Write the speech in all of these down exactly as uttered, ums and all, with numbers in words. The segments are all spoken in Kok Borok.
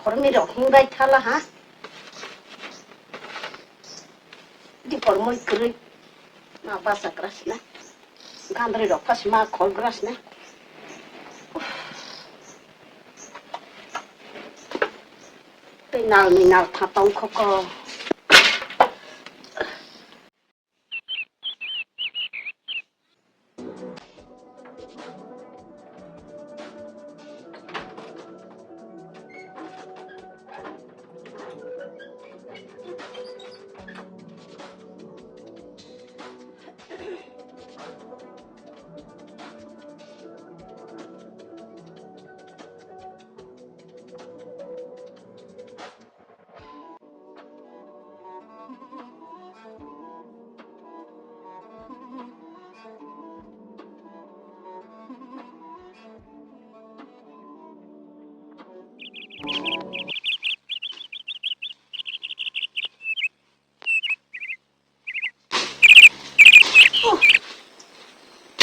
Bormi rok himbai thala ha. Di bormoi kwrwi. Ma basa grasna. Gandri rok phasi ma khol grasna. Tei nal ni nal tha tong kho ko.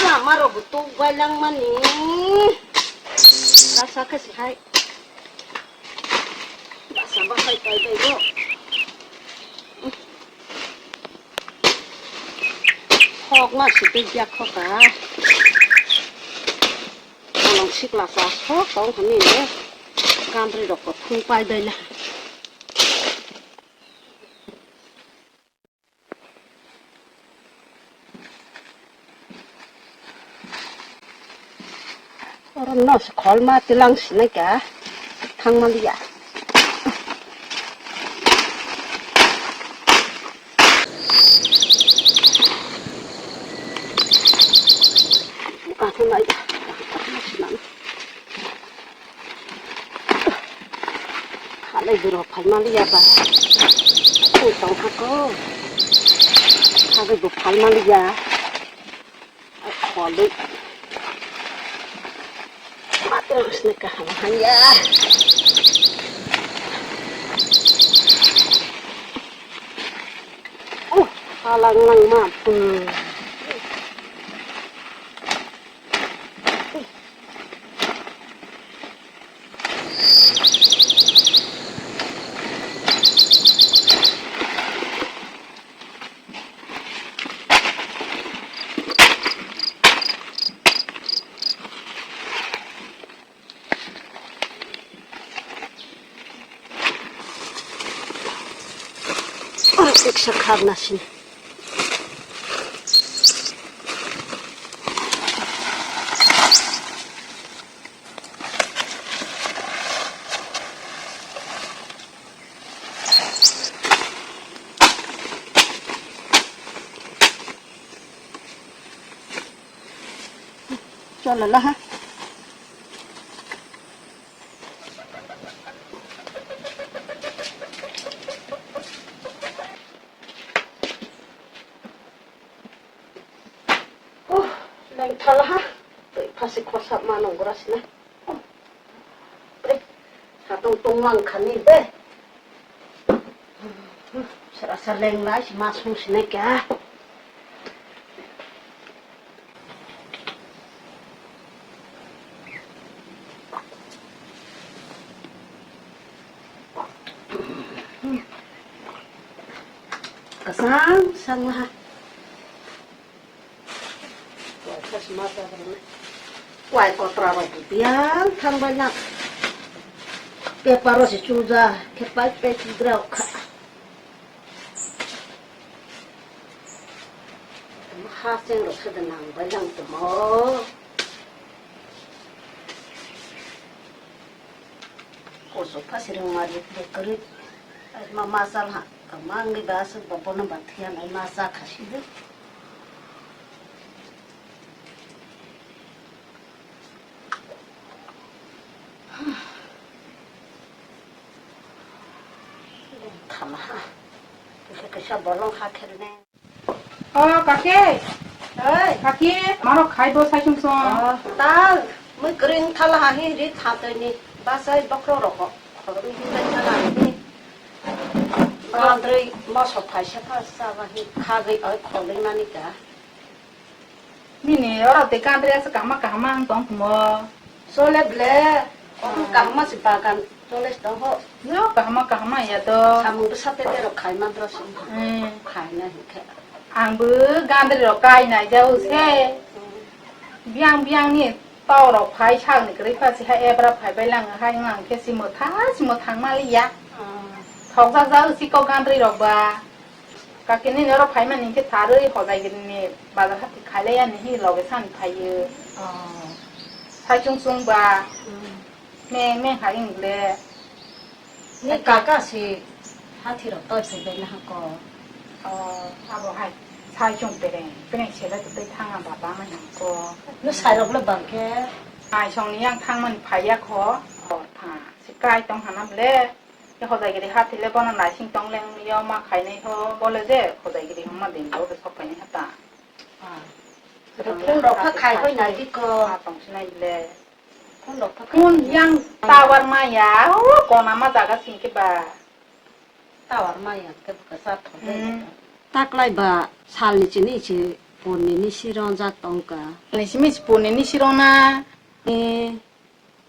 Lama rok bo tuk bai langmani. Rasa khe se hai. Basa bakhai pai bai bo. Khok ma se tuk ya khok a. Kolong sikla sa sok tong hwnwi le. Gandri rok bo thung pai bai la. Oro no se khol ma tilang sinai ka thang ma liya. Ka thang ma liya. Halai bwrok phalmaliya ba. Tong tong hako. Halai bo phalmaliya. Kholwi. Matwrwng sini kaham hanya. Oh, halang nang ma. Hmm. Oro teksa kharna sini. Cholala ha. Oh, lengthala ha. Tei phasi khorsa ma nong grasna. Oh. Tei satong tongmang khani de. Sera sa lenglai si ma sung sinai kya. Kasang sang ha. Wai kotra rok biang thang bai na. Paper o se chuja khe pai pai chidra kha. Ha cheng rok se nang bai lang tamo. Koso phasi rwng mari de kwrwi. Ai ma masal ha, ka mangni ba aswk ba bono ba thwiya nai ma cha kha sidi. Thama ha. Kisa kisa bolong ha khel ne. O kaki. Oi. Kaki, mano khai bo sai sung sung. O, tal, mui kring thala ha hi ri tha tei ni. Ba sai bokhro rok ko. Khorwi hi bai thala hi. Ba drei moso phai se pha sa ba hi kha gai oi khorwi mani ka. Nini oro tei kandre sa kama kama ang tong mo. Sole ble. Kahma si bagan. College tong ho. No, kahama, kahama ya do. Samung bwsa tete rok khai man rw song. Hmm. Khai na hinkhe. Ang bo gandri rok kai nai jau se. Hmm. Biang biang ni tau rok phai sak ni kwrwi pha si ha ebra phai bai lang hai ngang khe si motha si mothang mali ya. Hmm. Thok jak jak si ko gandri rok ba. Kaki ni norok phai mani khe tharwi hojai gini bazar hati khai lai ya ni hi loge san phai yo. Hmm. Sai chung chung ba. Hmm. Meng meng hai wng le. Ni kaka se hathi rok toi phai bai na ko. Oh, abo hai. Sai chwng pereng, pereng se bai tei thang ang baba ma yang ko. No sai rok le bang khe. Ai song ni yang thang man phai ya kho. Oh, tha. Se kai tong hana ble. Ke hojai gidi hathi le bono naising tong leng yo ma khai nai ho. Bole je hojai gidi homa din bo de sok phai nai hata. Ah. Phone rok kha khai hoi nai di ko. Ah, tong sinai ble. Phone rok kha khai. Phone yang tower maya, o kona ma jaga sing ke ba. Tower maya ke buka sa thok. Hmm. Taklai ba sal ni chini chi pon ni ni si ron jak tong ka. Ni simi si pon ni ni si ron na. Ni.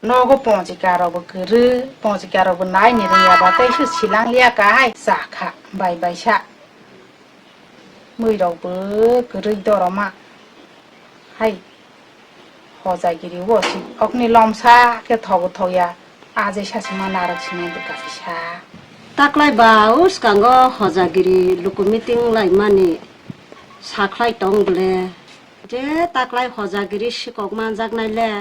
Nogo ponchika rok bo kwrwi, ponchika rok bo nai ni rwngya ba tei se silang liya ka hai cha kha bai bai sa. Mui rok bo kwrwi doroma hai hojai giri o si okni lomsa khe thogo thogya a je sa sima narok sinai bwkha kisa. Taklai ba o swkango hojagiri luku meeting lai mani sakhlai tong bole je taklai hojagiri sikok manjaknai le.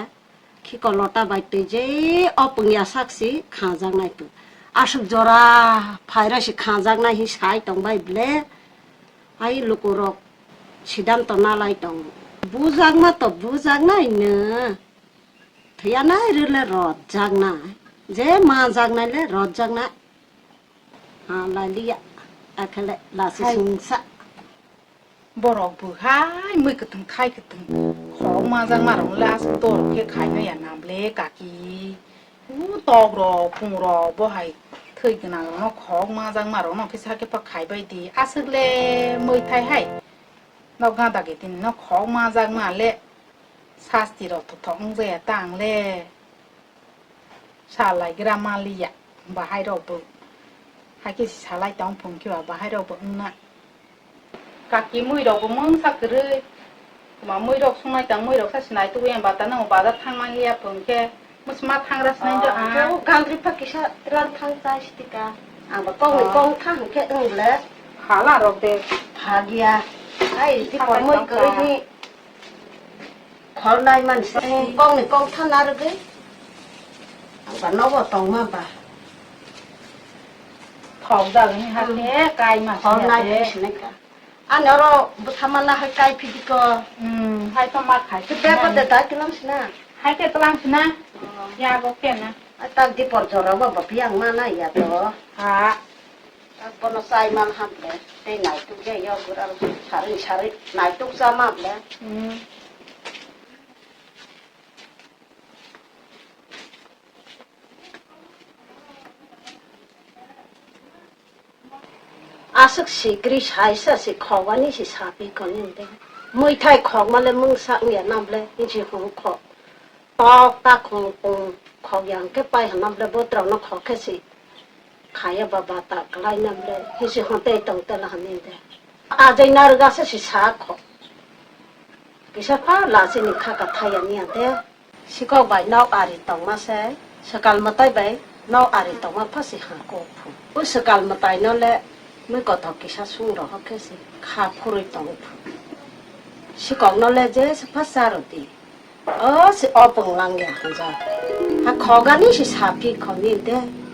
Khiko lota bai twi je o pwngya sak si khanjaknai pwng. Aswk jora phairok si khanjaknai hi sai tongbai ble. Ai lukurok siddhanto nalai tongo. Bujakma to bujaknai no. Thwiyanai rwle rwjaknai. Je manjaknai le rwjaknai. Ha, laliya. Akhele lasi hai. Sungsa. Borok bo hai mui kwthwng thai kwthwng khok manjakma rok le aswk dor khe khai no ya na ble kaki. U tok rok phung rok bo hai thwi gwnang rok no khok manjakma rok no khe sa khe pha khai bai di aswk le mui thai hai. Nok gada gitini no khok manjakma le sasti rok thok thok wng jaya ta ang le. Salai gra maliya, bahai rok bo. Hai khe salai tong phung khe ba bahai rok bo wngna. Kaki mui rok bo mungsa kwrwi. Tuma mui rok sungnai tang mui rok sa sinai tugui ang bata nang bazar thang maliya phung khe. Musma thangra sinai do ang. Gangri pa kisa tlang thang chai sitika. Ang ba kong ni kong thang khe wng le. Hala rok de. Phagia. Ai, di por mui kwrwi ni. Khornai man se kong ni kong thana rwgwi. Ang ba nogo tongma ba. Thok jagani ha khe kai ma se. Khornai khe sinai ka. Ani oro bwtha mana hai kai phidi ko. Hmm, hai to ma khai. Khe bego de dai tlang sina. Hai khe tlang sina. Oh. Ya go khe na. Ai tak di por jora ba ba piang mana ya to. Ha. Bono chai man ham le, tei naituk ya, yogurt aro sarwi sarwi naituk cha ma le. Hmm. Aswk sikri saisa si khogani si sapi koni de. Muithai khogma le mungsa wngya nam le, nji hwn khog. Tok ta khung khung khok yang khe pai hwnna ble botrok no khok khe si khaya ba bata kwlai na ble hisi hwn tei tong tela hwnwi de. Ajai narwk asa si sa kho. Kisa pha la chini kha ka thaya niya de. Sikok bai nok ari tongma se, swkal mwtai bai nok ari tongma pha si ha kok phu. O swkal mwtai no le mui kothok kisa sung rohor khe si kha phurwi tong phu. Sikok no le je se pha cha rw di. O se o pwnglang ya hwnjak. Ha khogani se saphi khoni de.